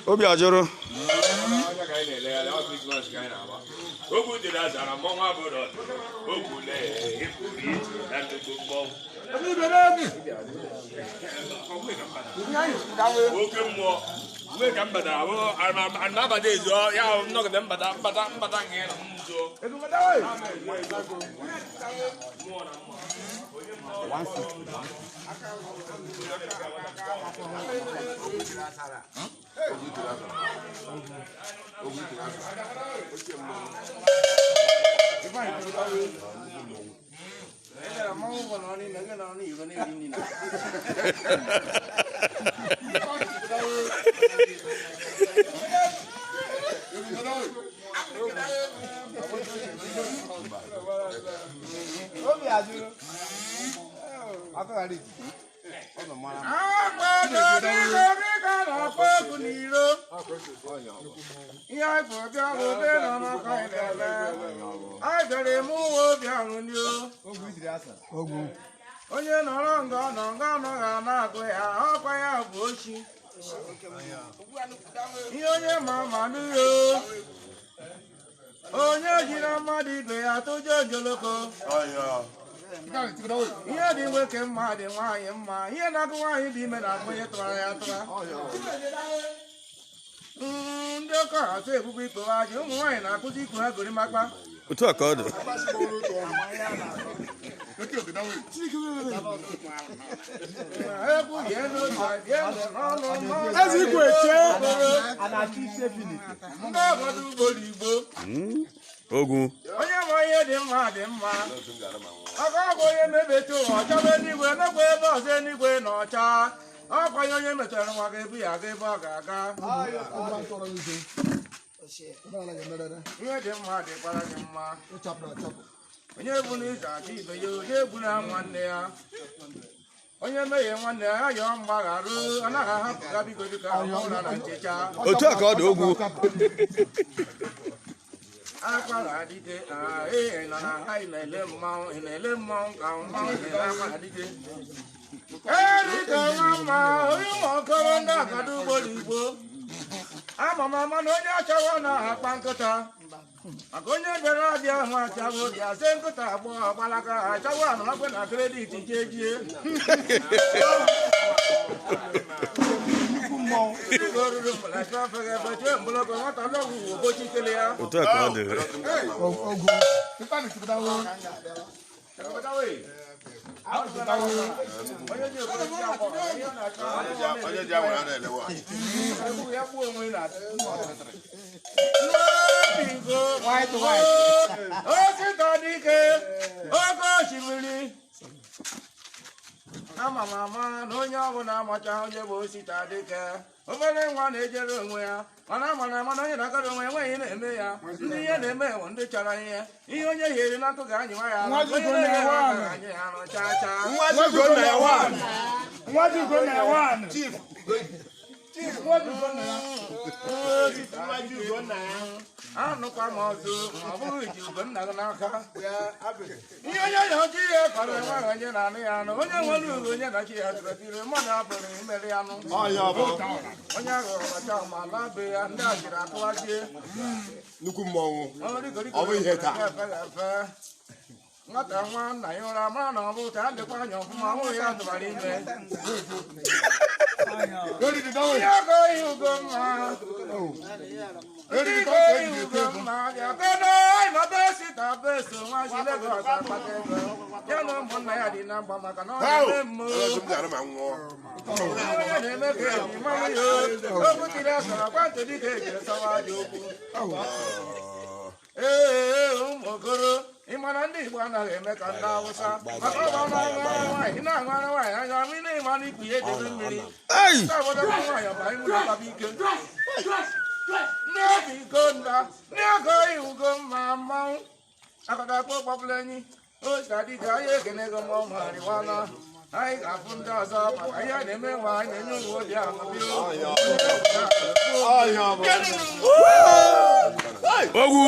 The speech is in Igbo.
Obi ajụrụ. Ogwu dị na zara mmọnwụ abụrụ ogwu lee ịpụrụ iche na nnukwu mmọnwụ. Oke mmụọ mgbe ka m batara ahụ anabata ezo ya ahụ nnọgide mbata mbata mbata nke na m nzo. Ihe anyị bụ bịa bụ obe nọ n'ọkụ anyị na-eme. Anyị bịara eme uwe obi ahụ ndị o. Onye nọrọ nga ọ nọ nga anaghị ana agụ ya, ọkwa ya bụ ochi. Ihe onye ma ama n'ihe o. Onye jiri mmadụ ibe ya tụjọ njoloko. Ihe dị nwoke mma dị nwaanyị mma. Ihe na-agụ nwaanyị dị ime na-agụ onye tụrụ ya atụra. Ndị oke ọha sị ebubo ikpowe aja, ụmụ nwaanyị na-akụzi ikwu ha gorimakpa. Otu a ka ọ dị. Egwu bie n'otu a, bie n'ọnụ n'ọnụ. Eze igwe chee. Ndị obodo ugboro igbo. Ogwu. Onye ma ihe dị mma dị mma. Ọkọ ọgwụ onye mebeta ụwa ọchọba eluigwe mekwa ebe ọzọ eluigwe na ọcha. Ọkwa ya onye metara nwa ga-ebu ya aga ebe ọ ga-aga. Ihe dị mma dịkwara gị mma. Onye bụ na ịza achọ ibe ya, onye egbuna nwanne ya. Onye mehie nwanne ya, ya yọọ mgbaghara, anaghị ahapụ gabigo dịka ụra na nchịcha. Otu a ka ọ dị ogwu. Akwara dike, ee, ị nọ na ha, ị na-ele mmanwụ, ị na-ele mmanwụ ka mmanwụ na-ele akwara dike. Erike nwa mma, onye ụmụ okoro ndị akado ugboro igbo. Ama m ama na onye achawa na-akpa nkịta. Maka onye bịara abịa ahụ achawo bịa sị nkịta agbọghọ gbalaga achawo anọmakwe na kredit jejie. Ndị goruru mbalaka afeghị efe chee mgbọlọgọ nwata lọgwụ obochikele ya. Otu a ka ọ dị. Onye ji anwụrụ a na-elewa. Osita dike, oke osimiri. Ama m ama na onye ọbụla amacha onye bụ Osita dike. Obere nwa na-ejere onwe ya, mana ama na ama na onye na-agara onwe ya enweghị ihe na-eme ya. Ndị ihe na-eme bụ ndị chọrọ ihe. Ihe onye hiere na nkụ ga-anyịwa ya arụ. Onye na-enye ya aka ga-anyị ya arụ chaa chaa. Anụkwa m ọzọ ma ọ bụghị ji ugo nna gị n'aka. Ihe onye na-achị ya kọrọ enweghị onye na-anụ ya anụ. Onye nwere ugo onye na-achị ya tụrụtịrị mmadụ apụrụ imeri ya anụ. Onye aghụghọ kacha ma ala be ya ndị asịrị akụwazie. Nnukwu mmọnwụ. Ọ bụ ihe taa. Efe efe. Nwata nwa nna ya ụra mara na ọ bụ ka adịkwa anya ọfụma ọ bụghị ya tụbara ime. Ihe ọgọghị ugo mma. Ndị gọghị ugo mma bịa kedu ịnọ be sita be so nwa si Legọs akpata ego. Ya na ụmụnna ya dị na mgba maka na ọ na-eme mmụọ. Onye m gara ma nwụọ. Onye na-eme ka eji mmanụ ya okwu tiri asara gwa ntị dịka ejiri sawa aja okwu. Ee, ụmụ okoro, ị ma na ndị Igbo anaghị eme ka ndị Awụsa maka ọ bụ ọnụ aṅụ ara nwaanyị, ị na-aṅụ ara nwaanyị anya ị na-ịma na ikpu ya edebe mmiri. Ei! Ndị obodo bụ nwaanyị ọba ịmụ na ọbaba ike. Ndị obi iko nda, ndị ọgọ iwugo mma mmanwụ. Akọtakpọ kpọpụrụ enyi, o si dike anyị ekene ego ma ọ magharịwana. Anyị ga-afụ ndị ọzọ maka ihe a na-eme nwa anyị na-enye ụwa obi aṅụrị. Ogwu.